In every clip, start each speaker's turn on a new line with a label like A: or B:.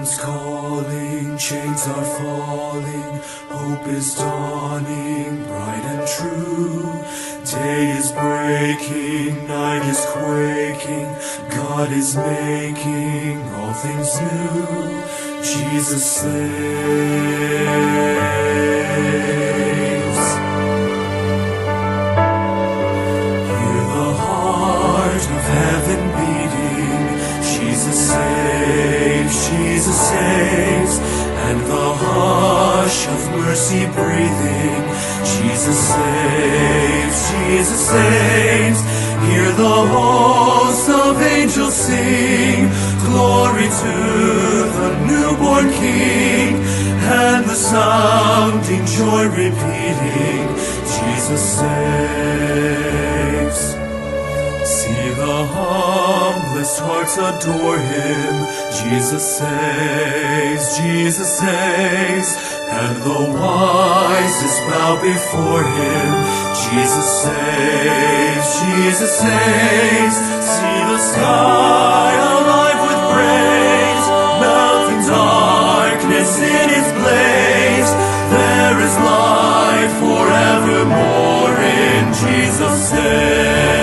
A: Heaven's calling, chains are falling, hope is dawning, bright and true. Day is breaking, night is quaking, God is making all things new. Jesus saves. Hear the heart of heaven beating. Jesus saves, Jesus saves, and the hush of mercy breathing. Jesus saves, Jesus saves. Hear the hosts of angels sing, glory to the newborn King, and the sounding joy repeating, Jesus saves. See the humblest hearts adore him. Jesus saves, and the wisest bow before him. Jesus saves, Jesus saves. See the sky alive with praise, melting darkness in its blaze. There is light forevermore in Jesus saves.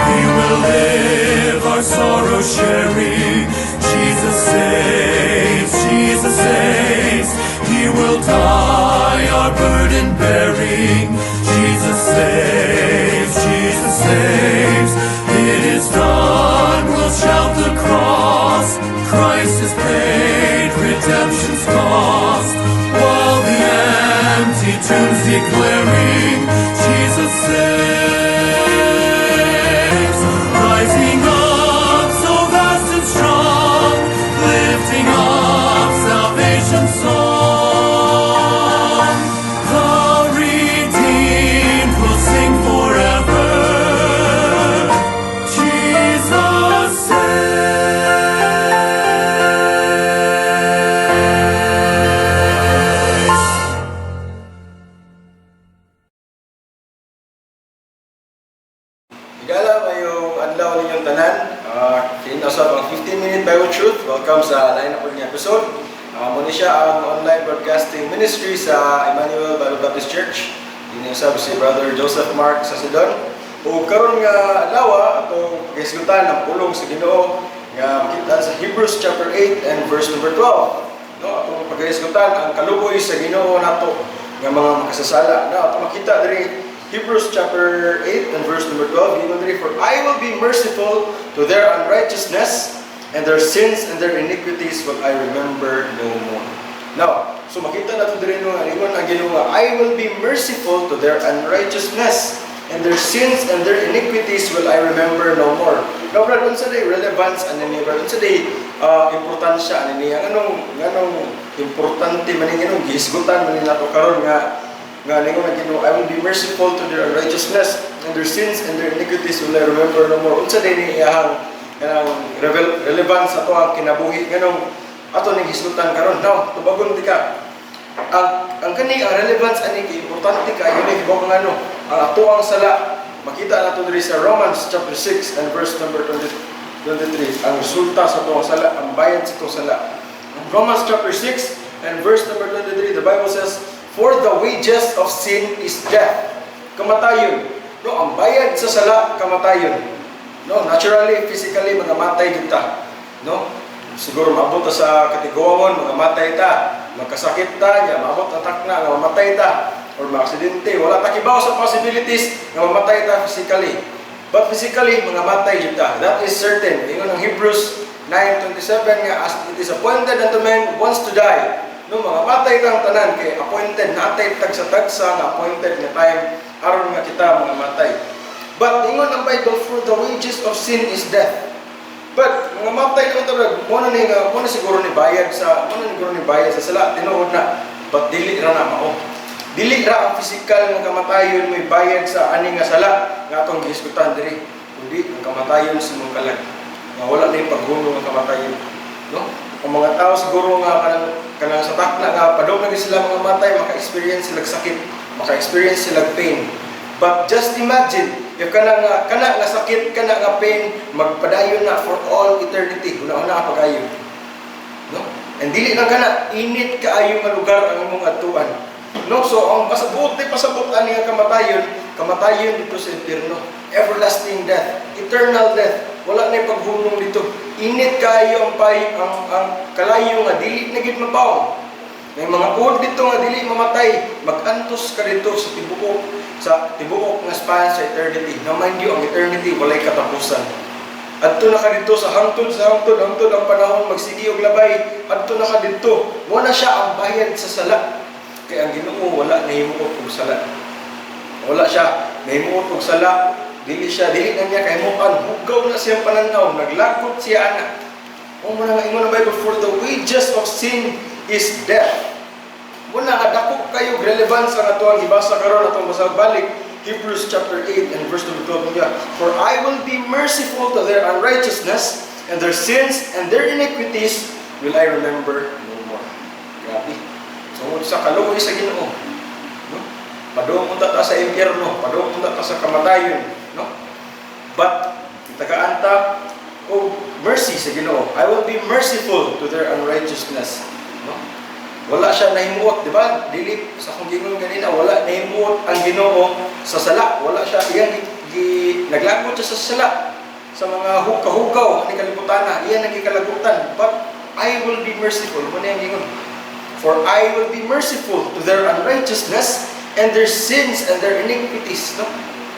A: He will live our sorrow sharing. Jesus saves, Jesus saves. He will die our burden bearing. Jesus saves, Jesus saves. It is done, we'll shout the cross. Christ has paid redemption's cost. While the empty tombs declaring, Jesus saves. Rising up so vast and strong, lifting up salvation's song. The redeemed will sing forever. Jesus saves.
B: Higala, maayong adlaw ninyong tanan. Kini usab ang 15-minute Bible Truth. Welcome sa lain na pod nga episode. Mao ni siya ang online broadcasting ministry sa Emmanuel Bible Baptist Church. Kini usab si Brother Joseph Mark Sasidon. Ug karon nga adlaw, atong paghisgutan ang pulong sa Ginoo nga makita sa Hebrews chapter 8 and verse number 12. No, atong paghisgutan ang kaluoy sa Ginoo nato nga mga makasasala. No, atong makita diri, Hebrews chapter 8 and verse number 12, ingon diri, "For I will be merciful to their unrighteousness, and their sins and their iniquities will I remember no more." Now, so makita nato diri, no, nga ingon ang Ginoo nga, "I will be merciful to their unrighteousness, and their sins and their iniquities will I remember no more." Now, brad, unsa day relevance ani ni, brad? Unsa day importansya ani niya? Nganong importante man ni, nganong gihisgutan man ni nato karon nga ningon ang Ginoo, "I will be merciful to their unrighteousness, and their sins and their iniquities will I remember no more"? Unsa day ni iyahang kanang relevance sa atoang kinabuhi, nganong ato ning hisgutan karon? Now, tubagon tika. Ang kani ang relevance ani kay importante kaayo ni, kibaw ka ngano? Ang atoang sala, makita nato diri sa Romans chapter 6 and verse number 20, 23, ang resulta sa atoang sala, ang bayad sa atong sala. Romans chapter 6 and verse number 23, the Bible says, "For the wages of sin is death." Kamatayon. No, ang bayad sa sala, kamatayon. No, naturally, physically, mga matay jud ta. No? Siguro maabot ta sa katiguangon, mga matay ta, magkasakit ta, nya maabot atak na nga mamatay ta or maaksidente, wala ta kibaw sa possibilities nga mamatay ta physically. But physically, mga matay jud ta. That is certain. Ingon ang Hebrews 9:27 nga, "As it is appointed unto men once to die." No, mga matay tang tanan kay appointed natay tagsa-tagsa nga appointed nga time aron nga kita mga matay. But ingon ang Bible, "For the wages of sin is death." But mga matay naman ta, mo na ni nga mo na siguro ni bayad sa mo na siguro ni bayad sa sala, tinuod na. But dili ra na mao. Dili ra ang physical nga kamatayon may bayad sa ani nga sala nga atong gihisgutan diri, kundi ang kamatayon sa imong kalag. Nga wala na yung paghunong ang kamatayon. No? Ang mga tao siguro nga kanang sa takna nga padung na gyud sila mga matay, maka-experience sila sakit, maka-experience sila pain. But just imagine If kana nga sakit, kana nga pain magpadayon na for all eternity. Una-una pag-ayo. No? And dili lang kana, init kaayo nga lugar ang imong adtuan. No? So ang pasabot ni pasabot ani nga kamatayon, kamatayon dito sa impyerno. Everlasting death, eternal death. Wala na paghunong dito. Init kaayo ang pay ang kalayo nga dili na gid mabaw. May mga uod dito nga dili mamatay, mag-antos ka dito sa tibuok nga span sa eternity. Now mind you, ang eternity walay katapusan. Adto na ka dito sa hangtod, hangtod ang panahon magsige og labay. Adto na ka dito. Mo na siya ang bayad sa sala. Kay ang Ginoo wala nahimuot og sala. Wala siya nahimuot og sala. Dili siya, dili na niya kahimuan. Hugaw na siyang pananaw, naglagot siya ana. O mo na nga ingon ang Bible, "For the wages of sin is death." Mo na nga dako kayo relevance ang atoang gibasa karon, atong basa balik Hebrews chapter 8 and verse number 12 niya. "For I will be merciful to their unrighteousness, and their sins and their iniquities will I remember no more." Grabe. Tungod sa kaluoy sa Ginoo. No? Padung unta ta sa impyerno, padung unta ta sa kamatayon, no? But tagaan ta og mercy sa Ginoo. "I will be merciful to their unrighteousness." No? Wala siya nahimuot, di ba? Dili sa akong gingon kanina, wala nahimuot ang Ginoo sa sala. Wala siya iyang naglagot siya sa sala sa mga hukahukaw ani kalibutan na iya nagikalagutan, but "I will be merciful," mo na iyang gingon. "For I will be merciful to their unrighteousness, and their sins and their iniquities," no,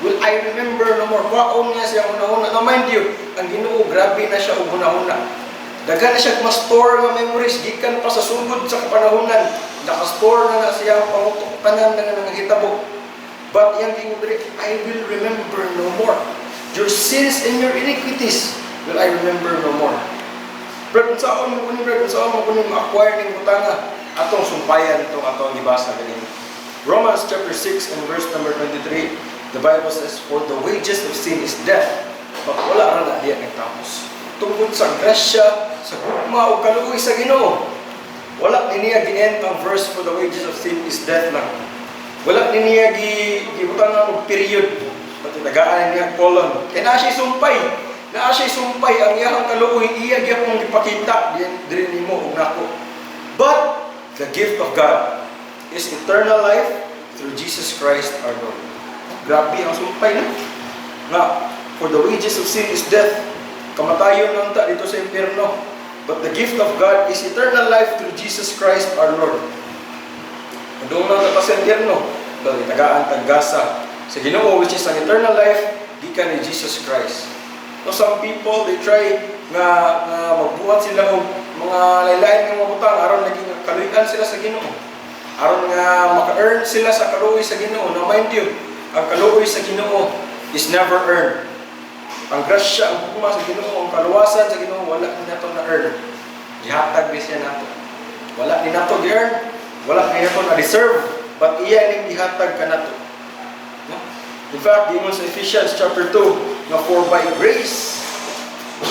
B: "will I remember no more." Kwaon niya siyang hunahuna. Now mind you, ang Ginoo grabe na siya og hunahuna. Daghan na siya ma-store nga memories gikan pa sa sugod sa kapanahunan. Naka-store na na siya ang pangutok tanan nga nangahitabo. But iyang gingon diri, "I will remember no more. Your sins and your iniquities will I remember no more." Brad, unsaon mo kunin, brad, unsaon mo kunin ma-acquire ning butanga? Atong sumpayan itong atong gibasa ganina. Romans chapter 6 and verse number 23, the Bible says, "For the wages of sin is death." But wala ra na diya nagtapos. Tungod sa grasya, sa gugma o kaluoy sa Ginoo. Wala ni niya gi-end ang verse, "For the wages of sin is death" lang. Wala ni niya gibutangan og period. Pati tagaan niya colon. Kay naa siya sumpay. Naa siya sumpay ang iyang kaluoy, iya gyapon gipakita diri nimo ug nako. "But the gift of God is eternal life through Jesus Christ our Lord." Grabe ang sumpay, no? Nga, "For the wages of sin is death." Kamatayon lang ta dito sa impyerno. "But the gift of God is eternal life through Jesus Christ our Lord." Padung lang ta sa impyerno. Dahil tagaan taggasa sa Ginoo, which is ang eternal life gikan ni Jesus Christ. No, some people, they try nga magbuhat sila og mga lain-lain nga mga butang aron naging kaluy-an sila sa Ginoo. Aron nga maka-earn sila sa kaluoy sa Ginoo. Now mind you, ang kaluoy sa Ginoo is never earned. Ang grasya, ang gugma sa Ginoo, ang kaluwasan sa Ginoo, wala ni nato na earn. Gihatag ni siya nato. Wala ni nato gi-earn, wala ni nato na deserve, but iya ning gihatag kanato. No? In fact, giingon sa Ephesians chapter 2 nga "for by grace,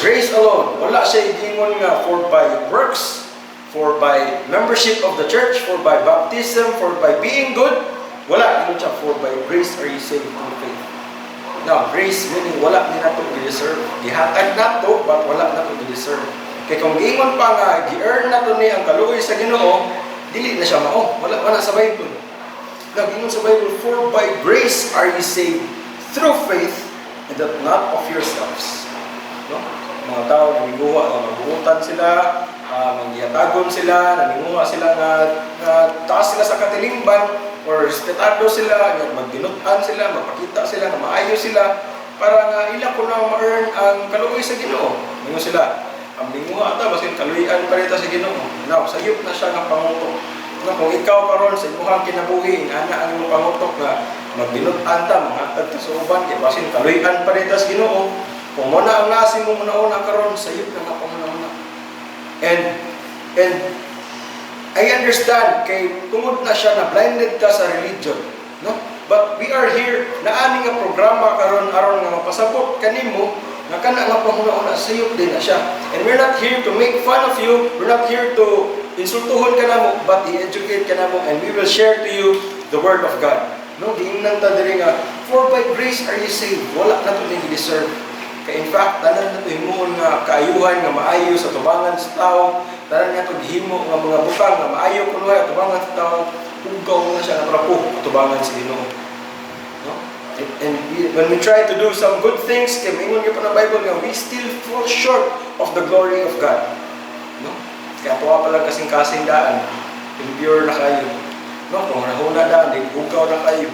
B: grace alone." Wala siya giingon nga for by works, for by membership of the church, for by baptism, for by being good. Wala, ingon siya, "For by grace are you saved through faith." Now, grace meaning wala ni nato gi-deserve. Gihatag nato, but wala nato gi-deserve. Kay kung giingon pa nga gi-earn nato ni ang kaluoy sa Ginoo, dili na siya mao. Wala wala sa Bible. Now, giingon sa Bible, "For by grace are you saved through faith, and that not of yourselves." No? Mga tao naninguha nga magbuotan sila, manggihatagon sila, naninguha sila nga taas sila sa katilingban or respetado sila, nga magdinutan sila, magpakita sila nga maayo sila para nga ila ko na ma-earn ang kaluoy sa Ginoo. Ningon sila, ang ninguha ata basin kaluoyan pa rita sa Ginoo. Now, sayop na siya nga pangutok. No, kung ikaw karon sa imong kinabuhi, ingana ang imong pangutok nga magdinutan ta, manghatag ta sa uban kay basin kaluoyan pa rita sa Ginoo. Kung mo na ang nasi mo una-una karon, sayop na nga panguna-una. And I understand kay tungod na siya na blinded ka sa religion, no? But we are here na ani nga programa karon aron nga mapasabot kanimo nga kana nga panguna-una sayop din na siya. And we're not here to make fun of you, we're not here to insultuhon ka namo, but i-educate ka namo and we will share to you the word of God. No, giingnan ta diri nga for by grace are you saved. Wala na to ning deserve. Kay in fact, tanan na to himuon nga kaayuhan nga maayo sa tubangan sa tao, tanan nga to gihimo nga mga butang nga maayo kuno atubangan sa tao, hugaw na siya nga trapo atubangan sa Ginoo. No? And when we try to do some good things, kay maingon gyud pa ng Bible nga we still fall short of the glory of God. No? Kaya tuwa pa lang kasing-kasing daan, impure na kayo. No, kung nahuna daan, di hugaw na kayo.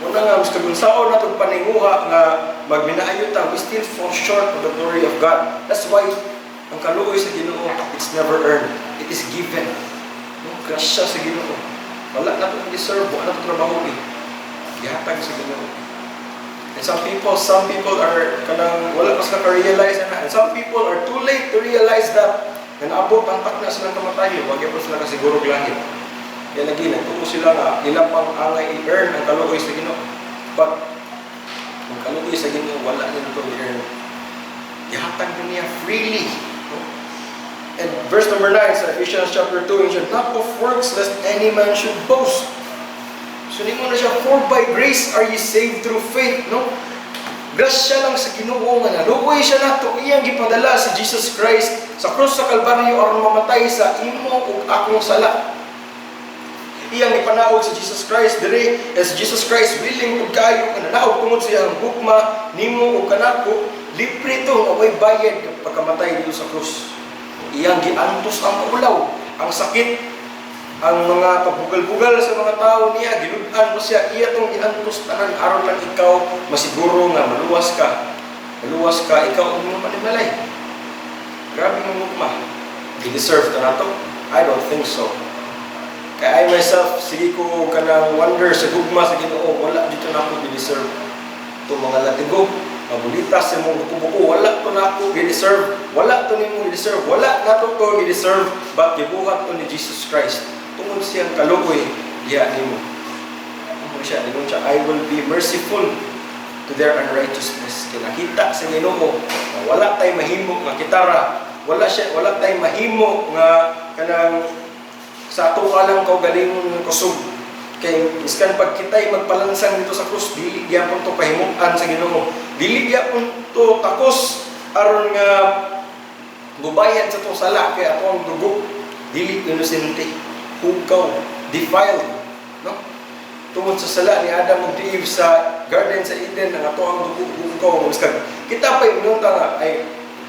B: Muna nga, mas kung saon na itong paninguha nga magminaayo ta, we still fall short of the glory of God. That's why ang kaluoy sa Ginoo, it's never earned. It is given. No, grasya sa Ginoo. Wala na ito deserve, wala na ito trabaho eh. Gihatag sa Ginoo. And some people are kanang wala pa sila ka-realize na. And some people are too late to realize that nga naabot ang takna silang kamatayon, wag po sila kasiguro og langit. Kaya lagi nagtuo sila nga ilang pang angay i-earn ang kaluoy sa Ginoo. But ang kaluoy sa Ginoo, wala nito i-earn. Gihatag niya freely. No? And verse number 9 sa Ephesians chapter 2, yun siya, "Not of works, lest any man should boast." So nimo na siya, for by grace are ye saved through faith, no? Grasya lang sa Ginoo nga naluoy siya nato, iyang gipadala si Jesus Christ sa krus sa Kalbaryo aron mamatay sa imo ug akong sala. Iyang gipanaog si Jesus Christ dire as Jesus Christ willing ug kayo nga nanaog tungod sa iyang gugma nimo ug kanako, libre to nga way bayad pagkamatay dito sa krus. Iyang giantos ang kaulaw, ang sakit, ang mga pagbugal-bugal sa mga tao niya, ginud-an mo siya, iya tong giantos tanan aron lang ikaw masiguro nga maluwas ka. Maluwas ka, ikaw ang mga panimalay. Grabe nga gugma. Gi-deserve ta nato? I don't think so. Kaya I myself, sige ko kanang wonder sa gugma sa Ginoo, wala dito na ako gi-deserve. Ito mga latigo, mabulitas sa mong buko-buko, wala to na ako gi-deserve, wala to nimo gi-deserve, wala na to to gi-deserve, but gibuhat to ni Jesus Christ. Tungod siyang kaluoy, diha nimo. Ano siya, ningon siya, "I will be merciful to their unrighteousness." Kaya nakita sa Ginoo, nga wala tay mahimo nga kitara, wala siya, wala tay mahimo nga kanang sa ato lang kaugalingon nga kusog. Kay iskan pag kita'y magpalansang dito sa krus, dili gyapon to pahimuan sa Ginoo. Dili gyapon to takos aron nga mubayad sa tong sala kay ato ang dugo dili inosente, hugaw, defiled, no? Tungod sa sala ni Adam ug Eve sa garden sa Eden, ang ato ang dugo hugaw. Biskan kita pa inunta nga ay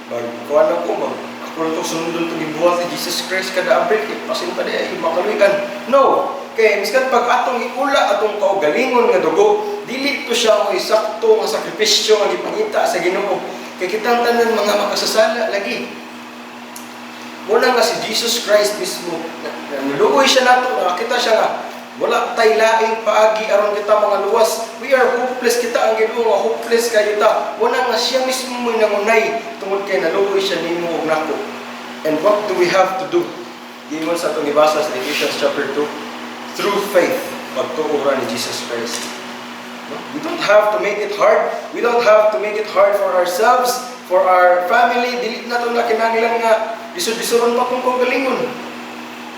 B: mag kuan ko, mag ako lang to sundon to gibuhat ni Jesus Christ kada Abril kay pasin pa di ay makaluikan. No, kay miskan pag atong iula atong kaugalingon nga dugo, dili to siya mo sakto nga sakripisyo nga gipangita sa Ginoo. Kay kitang tanan mga makasasala lagi. Muna nga si Jesus Christ mismo, naluoy siya nato, nakakita siya nga wala tay laing paagi aron kita mga luwas. We are hopeless, kita ang Ginoo nga hopeless kayo ta. Muna nga siya mismo mo'y nangunay tungod kay naluoy siya nimo ug nako. And what do we have to do? Giingon sa atong gibasa sa Ephesians chapter 2, through faith, pagtuo ra ni Jesus Christ. No? We don't have to make it hard. We don't have to make it hard for ourselves, for our family. Dili na to na kinahanglan nga lisod-lisoron pa kung kaugalingon.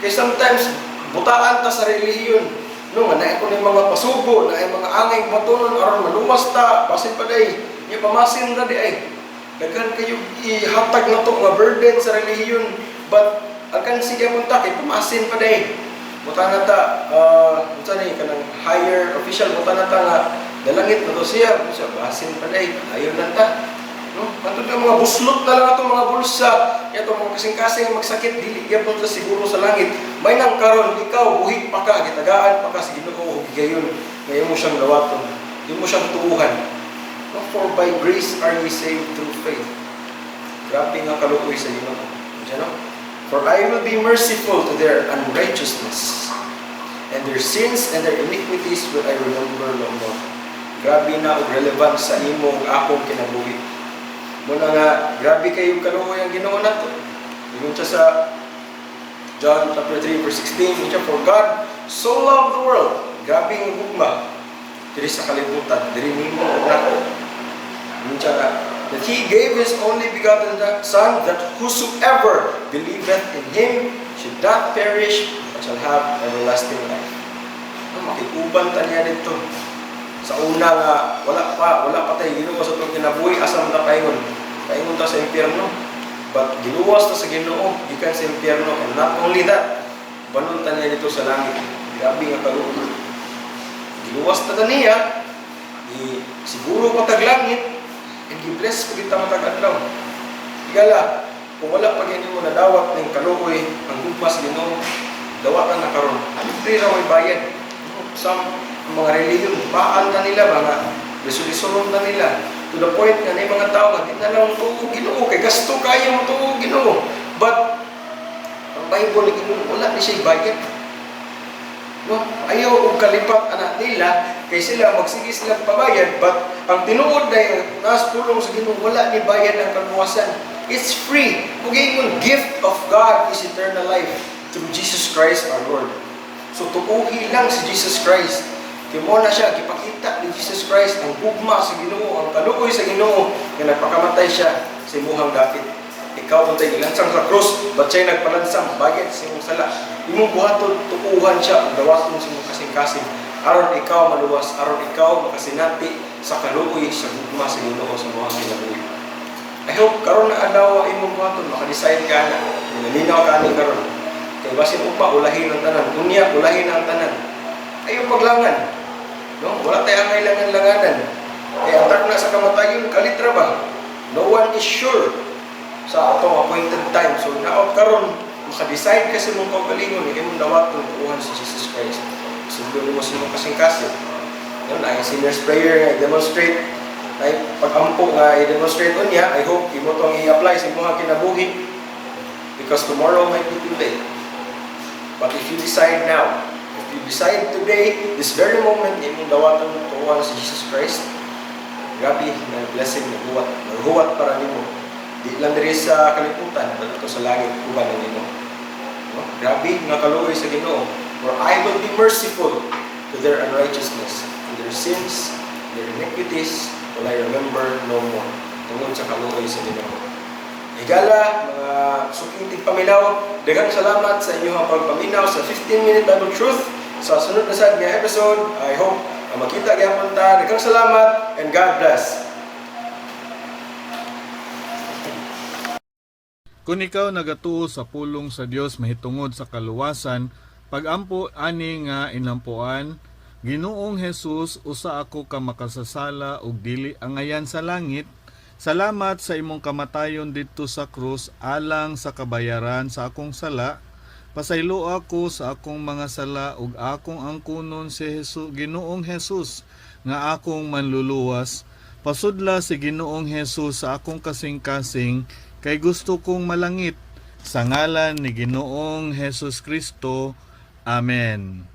B: Kay sometimes butaan ta sa relihiyon. No, nga naay ko ni mga pasugo, naay mga angay matunon aron maluwas ta, basin pa day. Nya pamasin ra di ay. Daghan kayo ihatag na to nga burden sa relihiyon, but akan sige punta kay pamasin pa day. Buta na ta, unsa ni kanang higher official, buta na ta nga dalangit na to siya, siya basin pa day, ayon lang ta. No? Antod nga mga buslot na lang atong mga bulsa, atong mga kasing-kasing magsakit, dili gyapon sa siguro sa langit. May nang karon ikaw buhi pa ka, gitagaan pa ka sa Ginoo og higayon nga imo siyang dawaton, imo siyang tuuhan. No? For by grace are ye saved through faith. Grabe nga kaluoy sa Ginoo. Diyan, no? "For I will be merciful to their unrighteousness, and their sins and their iniquities will I remember no more." Grabe na og relevant sa imo ug akong kinabuhi. Muna nga, grabe kayo kaluoy ang Ginoo nato. Ingon siya sa John chapter 3 verse 16, ingon siya, "For God so loved the world." Grabe ang gugma diri sa kalibutan, diri nimo ug nako. Ingon siya nga, "that He gave His only begotten Son, that whosoever believeth in Him should not perish, but shall have everlasting life." No, makikuha Giuban ta niya didto. Sa una nga wala pa tay Ginoo sa atong kinabuhi, asa man ta paingon? Paingon ta sa impyerno. But giluwas ta sa Ginoo gikan sa impyerno, and not only that, ubanon ta niya didto sa langit. Grabe nga kaluoy. Giluwas ta niya, i siguro pa tag langit, and gi-bless pa kita matag adlaw. Higala, kung wala pa gani mo nadawat ning kaluoy, ang gugma sa Ginoo, dawata na karon. Libre ra, way bayad. Some ang mga relihiyon, baan ta nila, mga lisod-lisoron ta nila. To the point nga na mga tao nga di na lang tuo Ginoo kay gasto kayo mo tuo Ginoo. But ang Bible Ginoo, wala ni siya bayad. No, ayaw og kalipat anak nila kay sila magsige sila pabayad, but ang tinuod na nas pulong sa Ginoo, wala ni bayad ang kaluwasan. It's free. Ug ingon, gift of God is eternal life through Jesus Christ our Lord. So tuuhi lang si Jesus Christ. Kay mo na siya gipakita ni Jesus Christ ang gugma sa Ginoo, ang kaluoy sa Ginoo nga nagpakamatay siya sa imuhang dapit. Ikaw untay gilansang sa krus, but siya nagpalansang bayad sa imong sala. Imong buhaton, tuuhan siya ug dawaton sa imong kasing-kasing aron ikaw maluwas, aron ikaw makasinati sa kaluoy, sa gugma sa Ginoo sa imong kinabuhi. I hope karon na adlaw imong buhaton, maka-decide ka na. Nalinaw ka ani karon. Kay basin ugma ulahin ang tanan, unya ulahin ang tanan. Ayaw paglangan. No, wala tay angay langan-langanan. Kay ang takna sa kamatayon kalit ra ba? No one is sure sa atong appointed time. So naot karon maka-decide ka sa imong kaugalingon, imong dawaton, tuuhan si Jesus Christ. Sundon mo sa imong kasing-kasing. Yun, ay sinner's prayer nga i-demonstrate, ay pag-ampo nga i-demonstrate unya. I hope imo tong i-apply sa imong kinabuhi because tomorrow might be too late. But if you decide now, if you decide today, this very moment, imong dawaton, tuuhan si Jesus Christ, grabe na blessing na huwat, huwat para nimo. Di lang diri sa kalibutan, but ito sa langit uban ng Ginoo. No? Grabe nga kaluoy sa Ginoo. "For I will be merciful to their unrighteousness, and their sins, their iniquities, will I remember no more." Tungod sa kaluoy sa Ginoo. Higala, mga suking tigpaminaw, daghang salamat sa inyong pagpaminaw sa 15-Minute Bible Truth. Sa sunod na sad nga episode, I hope makita gyapon ta. Daghang salamat and God bless.
C: Kung ikaw nagatuo sa pulong sa Dios mahitungod sa kaluwasan, pagampo ani nga inampuan: "Ginoong Jesus, usa ako ka makasasala ug dili angayan sa langit. Salamat sa imong kamatayon didto sa krus alang sa kabayaran sa akong sala. Pasaylo ako sa akong mga sala ug akong angkunon si Jesus, Ginoong Jesus, nga akong manluluwas. Pasudla si Ginoong Jesus sa akong kasing-kasing kay gusto kong malangit. Sa ngalan ni Ginoong Jesus Kristo. Amen."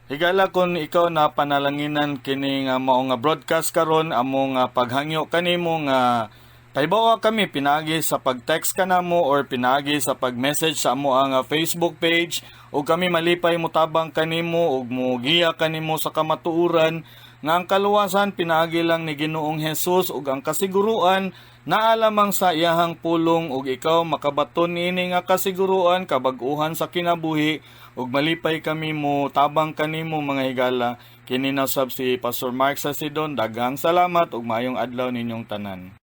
C: Higala, kung ikaw na panalanginan kini nga mao nga broadcast karon, amo nga paghangyo kanimo nga pahibawa kami pinaagi sa pag-text kanamo or pinaagi sa pag-message sa amo ang Facebook page ug kami malipay motabang kanimo ug mogiya kanimo sa kamatuoran nga ang kaluwasan pinaagi lang ni Ginoong Hesus ug ang kasiguruan naa lamang sa iyahang pulong ug ikaw makabaton niini nga kasiguruan, kabag-uhan sa kinabuhi, ug malipay kami mo tabang kanimo, mga higala. Kini na sab si Pastor Mark Sasidon. Daghang salamat ug maayong adlaw ninyong tanan.